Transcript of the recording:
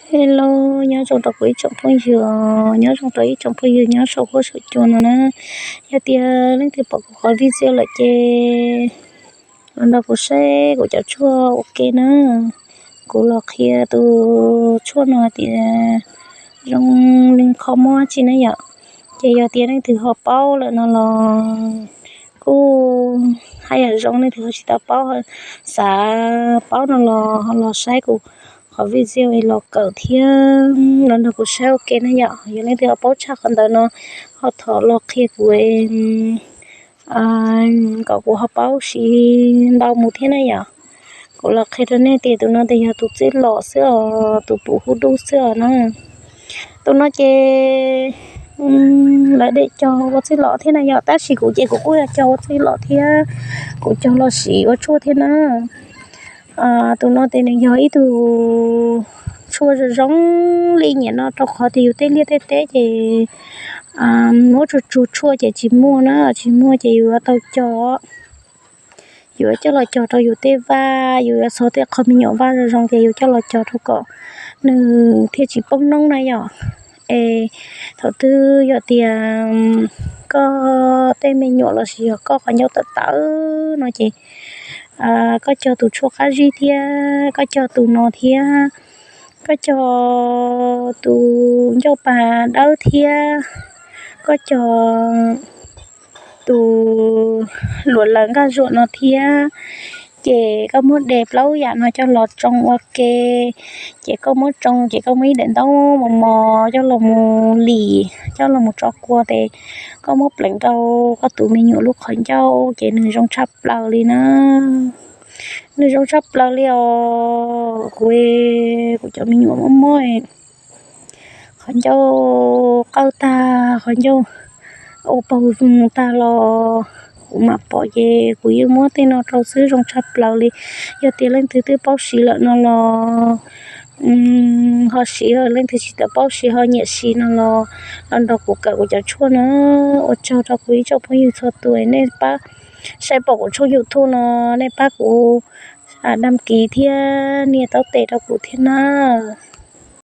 Hello, nyob zoo rau kuv ib tsoom phooj ywg, nyob zoo rau ib tsoom phooj ywg nyob saum huab saum cua no na. Yog tias leej twg pom kuv qhov video lawm ces los nrog kuv saib kuv cov tshuaj ua ke na. Kuv los qhia tus tshuaj no hais tias zoo li qhov muag tsi na yom. Ces yog tias leej twg ho paub lawm no los kuj haj yam zoo, leej twg ho tsis tau paub, xav paub no los ho los saib kuv qhov video es los kawm thiab los nrog kuv saib ua ke na yom. Yog leej twg ho paub tshaj qhov ntawd no ho thov los qhia kuv kom kuv ho paub siv ntau mus thiab na yom. Kuv los qhia rau nej tias tus no ces yog tus txwj lom xwb os, tus pum hub dub xwb os na. Tus no ces lawv de cog ua txwj lom thiab na yom, tab sis kuv ces kuv kuj yog cog ua txwj lom thiab, kuv cog los siv ua tshuaj thiab na. Tus no ces nws yog ib tug tshuaj zoo zoo li nyiam no rau qhov tias yus tej liaj tej teb ces muab tsuag tsuag tshuaj ces tsis muaj na, tsis muaj ces yus yuav tau cog, yus yuav coj los cog rau yus tej vaj, yus yuav txhob tej qho me nyuam vaj zoo zoo ces yus coj los cog rau kom nws thiaj tsis poob noob na yom. Es thaum twg yog tias koj tej me nyuam lossis yog koj qhov ncauj tawv tawv no ces koj cog tus tshuaj qab zib thiab, koj cog tus no thiab, koj cog tus ncauj pas dawb thiab, koj cog tus luam laws nkaj zuam no thiab, ces koj muab de plaub yam no coj los tsoo ua ke. Ces koj muab tsoo ces koj muab ib daim ntaub mos mos coj los mus lim, coj los mus tso kua ces koj muab pleev rau koj tus me nyuam lub qhov ncauj ces nws zoo tshaj plaws li na. Nws zoo tshaj plaws li os. Kuv, kuv cov me nyuam mob mob, qhov ncauj qawj tag, qhov ncauj ua paug tag los kuv mam pom ces kuv yeej muab tej no rau xwb, zoo tshaj plaws li. Yog tias leej twg twb paub siv lawm no los ho siv, leej twg tsis tau paub siv ho nyiam siv no los los nrog kuv kawm kuv cov tshuaj na, ua tsaug rau kuv ib tsoom phooj ywg txhua tus, nej pab saib pom kuv tshooj YouTube no, nej pab kuv dam kiv thiab nias taub tes rau kuv thiab na.